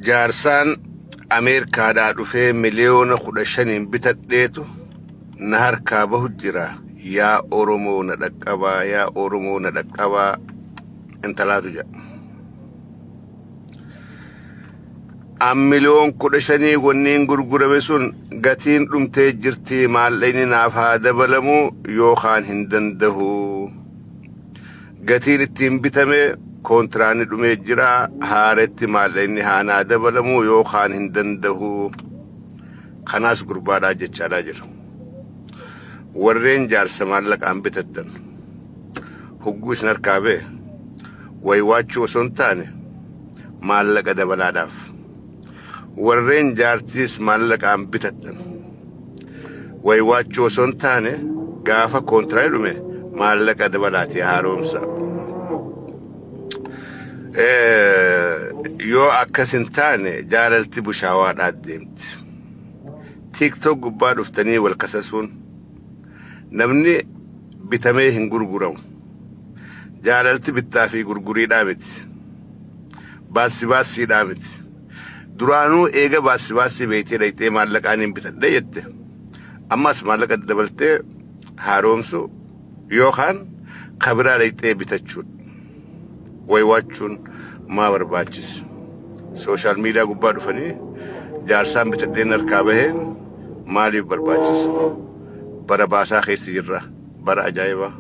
Jaarsaan Ameerikaadhaa dhufee miliyoona 15n bitadheetu na harkaa bahu jira. Yaa Oromoo na dhaqqabaa, yaa Oromoo na dhaqqabaa intalaatu jedha. An miliyoon 15 wanniin gurgurame sun gatiin dhumtee jirti maallaqni naaf haa dabalamu yookaan hin dandahu. Gatiin ittiin bitame koontiraanni dhumee jira haaretti maallaqni haa naa dabalamu yookaan hin dandahu. Kanaas gurbaadhaa jechaadhaa jira. Warreen jaarsa maallaqaan bitattan hogguu isin harkaa ba'e waywaachuu osoo hin taane maallaqa dabalaadhaaf. Warreen jaartiis maallaqaan bitattan waywaachuu osoo hin taane gaafa koontiraanni dhume maallaqa dabalaati haaromsa. Yoo akkas hin taane jaalalti bushaawaadhaa deemti. TikTok gubbaa dhuftanii wal kasasuun namni bitamee hin gurguramu. Jaalalti bittaa fi gurguriidhaa miti. Baassi baassiidhaa miti. Duraanuu eega baassi baassii beektee dhaqxee maallaqaan hin bitadhe jette. Ammas maallaqa dabaltee haaromsu yookaan kabiraa dhaqxee bitachuudha. Waywaachuun maa barbaachise? Social media gubbaa dhufanii jaarsaan bitadheen harkaa baheen maaliif barbaachisa? Bara baasaa keessa jirra. Bara ajaa'ibaa.